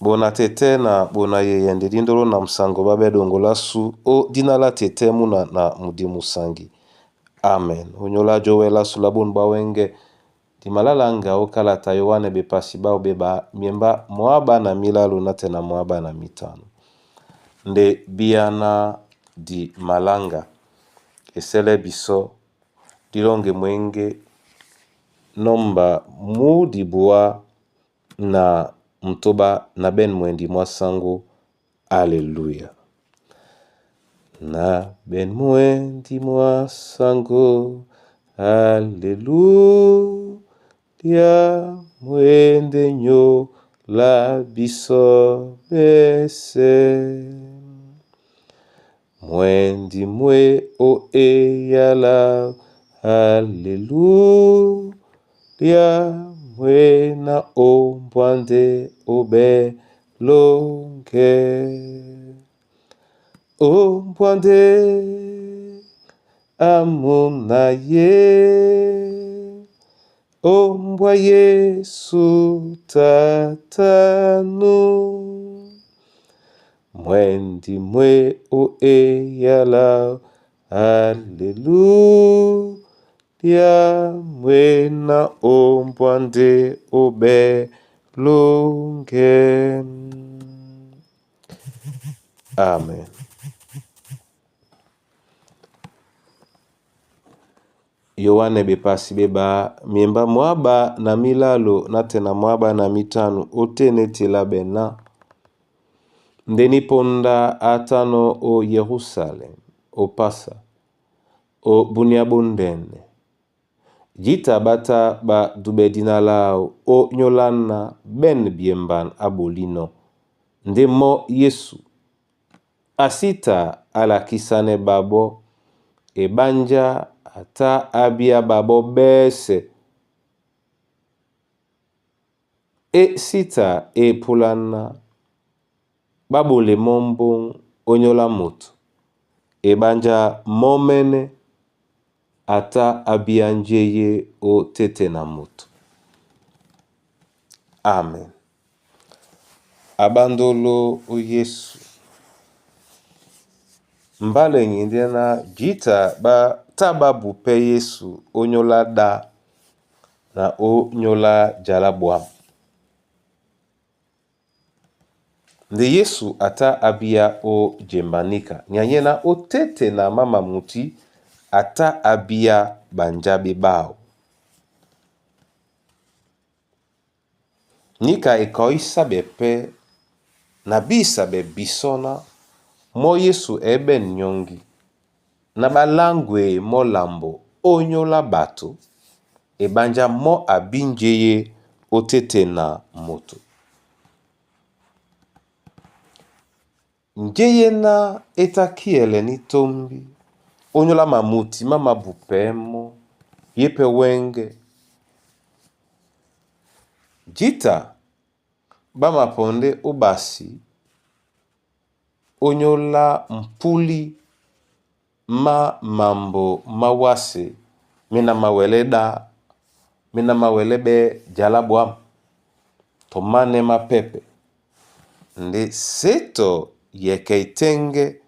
Bona tɛ́tɛ́ na bona yeye nde dindolo na musango babe dongola su o dina la tɛ́tɛ́ muna na mudi musangi. Amen. Onyola jowela sula bunu bwa wenge dimalalanga o kalata Yoane bepasi bao beba miemba mwaba na milalu na tena 15. Nde biana di malanga esele biso dilonge mwenge nomba mudibua na mtoba na ben mwendi mwa sango. Alleluia. Na ben mwendi mwa sango. Alleluia. Mwende nyo la biso bese. Mwendi mwe o eyala. Alleluia. Mwe na o mbwande obe longe. O mbwande amuna ye. O mbwa Yesu tatanu. Mwendi mwe o eyala. Alleluia. Mwe na o mbwande obe longe. Amen. Yoane bepasi beba miemba mwaba na milalo na tena 95 otenetela bena ndeni ponda atano o Yerusalem o pasa o bunia bondene jita bata ba dubedina lao o nyolana ben biemban abolino nde mo Yesu asita alakisane babo ebanja ata abia babo bese e sita e pulana babole mombong onyola moto ebanja momene ata abia njeye o tete na moto. Amen. Abandolo o Yesu. Mbale nyinde na jita ba tababu pe Yesu onyola da na onyola jala bwam. Nde Yesu ata abia o jembanika nyanyena o tete na mama muti ata abia banjabe bao. Nika ekoisa bepe na bisa be bisona mo Yesu ebe nyongi na balangwe molambo onyola bato ebanja mo abinjeye otete na moto. Njeye na etakiele ni tombi onyola mamuti mama bupemo yepe wenge. Jita bamaponde obasi onyola mpuli ma mambo mawase mena mawele da mena mawele be jala bwam tomane mapepe nde seto yeke itenge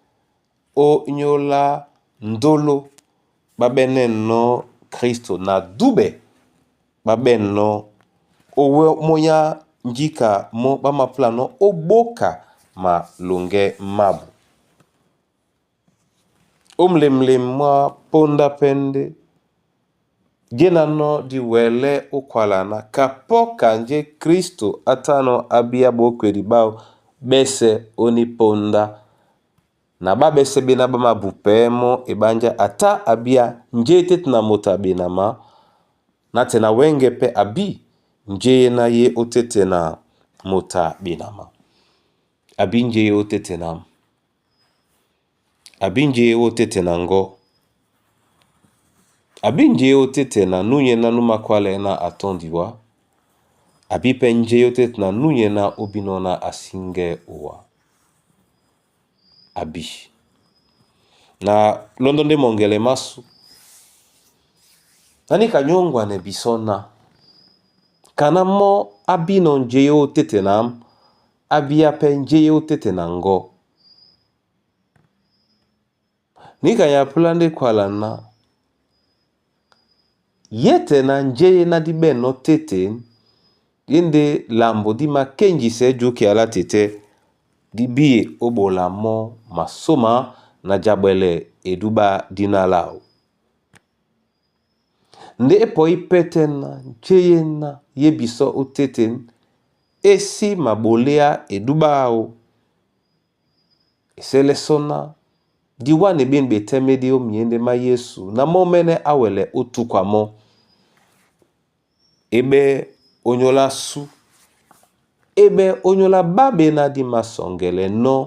onyola ndolo babene no Kristo na dube babeno owe moya njika mo bamaplano oboka malonge mabu. Omlemlem mwa ponda pende jena no di wele okwalana kapoka nje Kristo atano abia bokweli bao bese oniponda na babese bena bamabupemo ebanja ata abia nje tete na moto abenama na tena wenge pe abi nje na ye otete na mota benama. Abi nje ye otete na abi nje ye otete na ngo abi nje ye otete na nunye na numakwale na atondiwa abi pe nje ye otete na nunye na obino na asinge owa. Abi na londo nde mongele masu nani kanyongwa ne bisona kana mo abino nje ye otete na A bíá pɛ́ njéyé ótéte na ŋgɔ́. Níka nya púlá ndé kwala ná yɛ́tɛ̀ na njéyé ná dí ɓɛ̂n ɔ́ téte, í ndé lambo dí makéŋgisɛ jǔkea lá tetɛ́, dí bíe ó ɓola mɔ́ masóma na jabwɛlɛ edúɓá díná láō. Ndé é pɔí pɛ́tɛ́ ná njéyé ná yé bisɔ́ ó téte é sí maɓoléá edúɓá áō. E sɛlɛ sɔ́ ná dí wánɛ ɓên ɓetɛ́mɛ́ dí ó myěndé má Yésu na mɔ́ mɛ́nɛ́ á wɛlɛ ó túkwa mɔ́. E ɓɛ́ ónyólá sú, e ɓɛ́ ónyólá ɓáɓe ná dí māsɔŋgɛlɛnɔ́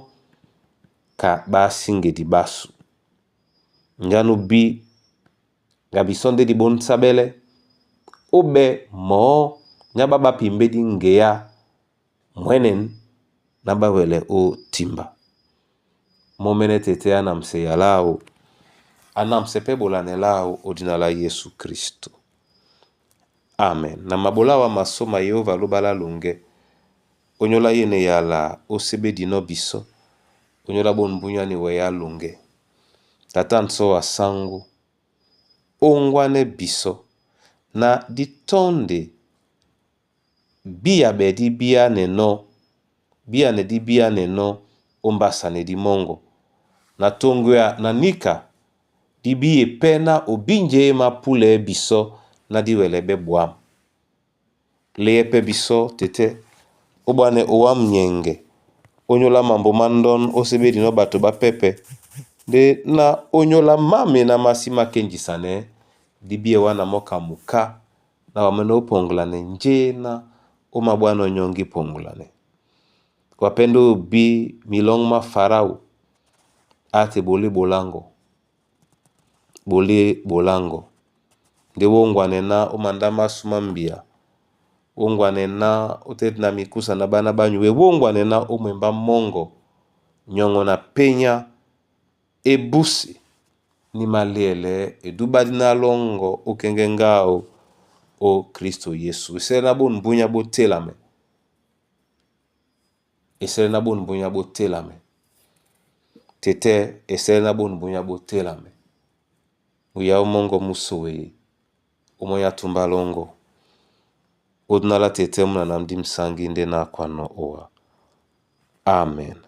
ka ɓá síŋgedi ɓásu. Njá nú bí ŋga bisɔ́ ndé di ɓónsáɓɛ́lɛ́, ó ɓɛ́ mɔɔ́ nyá ɓá ɓápimbédí ŋgeá mwɛ̌nɛn ná ɓá wɛlɛ ó timba. Mɔ́ mɛ́nɛ́ tetɛ́ á namsɛ ya láō, a namsɛ pɛ́ ɓolanɛ láō ó dina lá Yésu Kristo. Amen. Na maɓolá awa masóma Yehova lóba lá loŋgɛ́, ónyólá yé na eyala ó séɓédinɔ́ bisɔ́, ónyólá ɓôn búnyá ni wɛyɛ́ á loŋgɛ́. Tata nsɔ́ a sáŋgó, óŋgwánɛ́ bisɔ́ ná dí tɔ́ndɛ bíyaɓɛ dí bíánɛnɔ́, bíyanɛ dí bíánɛnɔ́ ó mbásanɛ dí mɔ́ŋgɔ. Na toŋgoa na níka, dí bíe pɛ́ ná obí njéé mápúlɛɛ́ bisɔ́ ná dí wɛlɛ́ ɓɛ́ ɓwǎm̀. Léɛ pɛ́ bisɔ́ tetɛ́, ó ɓwánɛ́ owám nyɛŋgɛ, ónyólá mambo má ndɔ́n ó séɓédinɔ́ ɓato ɓá pɛ́pɛ̄, ndé ná ónyólá máme ná má sí mákéŋgisanɛɛ́, dí bíe wána mɔ́ ka muká na wamɛ́nɛ́ ó pɔŋgulanɛ njéé ná ó maɓwánɔ́ nyɔ́ŋgí pɔŋgulanɛ. Wa pɛ́ ndé obí milɔŋ má Farao á te ɓolé ɓoláŋgɔ, ɓolé ɓoláŋgɔ. Ndé wóŋgwanɛ ná ó mandá másū má mbia, wóŋgwanɛ ná ó téti na mikúsa na ɓána ɓá nyuú e wóŋgwanɛ ná ó mwembá mɔ́ŋgɔ nyɔŋɔ na pényá é búsi ní māléɛlɛɛ́ edúɓá díná lɔ́ŋgɔ́ ó kéŋgɛ́ ŋgáō ó Kristo Yésu. E sɛlɛ ná bôn búnyá ɓó télamɛ. E sɛlɛ ná bôn búnyá ɓó télamɛ. Tetɛ́ e sɛlɛ ná bôn búnyá ɓó télamɛ. Muyáó mɔ́ŋgɔ mú soweye, ó mɔ́ nyá túmbá lɔ́ŋgɔ́. Ó dina lá tetɛ́ múna na m̀dí msáŋgí ndé na kwanɔ́ ówá. Amen.